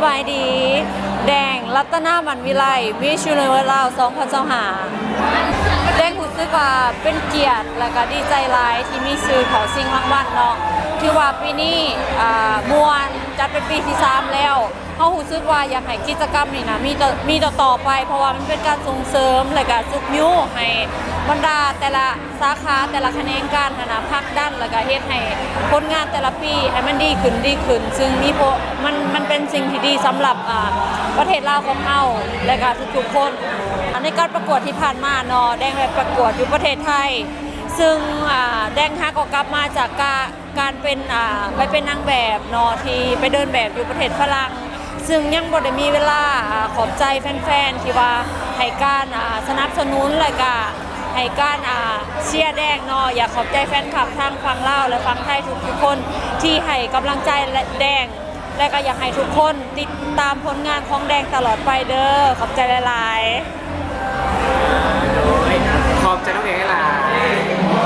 ສະບາຍດີ ແດງ ລັດຕະນາ ໝັ້ນວິໄລ ມິສຢູນິເວີສລາວ ສອງພັນຊາວຫ້າ ແດງຮູ້ສຶກວ່າເປັນກຽດ ແລະກະດີໃຈຫຼາຍທີ່ມີຊື່ເຂົ້າຊິງລາງວັນເນາະ. ຖືວ່າປີນີ້ ອ່າ ມ່ວນ ຈັດເປັນປີທີສາມແລ້ວ. ເຮົາຮູ້ສຶກວ່າຢາກໃຫ້ກິດຈະກຳນີ້ນະ ມີຕໍ່ ມີຕໍ່ໆໄປ ເພາະວ່າມັນເປັນການສົ່ງເສີມ ແລະກະຊຸກຍູ້ໃຫ້ບັນດາແຕ່ລະ ສາຂາແຕ່ລະຂະແໜງການຫັ້ນນະ ຜັກດັນ ແລ້ວກະເຮັດໃຫ້ຜົນງານແຕ່ລະປີໃຫ້ມັນດີຂຶ້ນ ດີຂຶ້ນ ຊຶ່ງມີໂພ ມັນ ມັນເປັນສິ່ງທີ່ດີສຳລັບ ອ່າ ປະເທດລາວຂອງເຮົາ ແລະກະທຸກໆຄົນ. ໃນການປະກວດທີ່ຜ່ານມາເນາະ ແດງໄດ້ປະກວດຢູ່ປະເທດໄທ ຊຶ່ງ ອ່າ ແດງຫາກໍກັບມາຈາກກາ ການເປັນ ອ່າ ໄປເປັນນາງແບບເນາະ ທີ່ໄປເດີນແບບຢູ່ປະເທດຝຣັ່ງ ຊຶ່ງຍັງບໍ່ໄດ້ມີເວລາ ອ່າ ຂອບໃຈແຟນໆ ທີ່ວ່າໃຫ້ການ ອ່າ ສະໜັບສະໜູນ ແລະກະໃຫ້ການ ອ່າ ເຊຍແດງເນາະ. ຢາກຂອບໃຈແຟນຄລັບທັງຝັ່ງລາວ ແລະຝັ່ງໄທທຸກໆຄົນທີ່ໃຫ້ກຳລັງໃຈແດງ ແລະກະຢາກໃຫ້ທຸກຄົນຕິດຕາມຜົນງານຂອງແດງຕະຫຼອດໄປເດີ. ຂອບໃຈຫຼາຍໆ.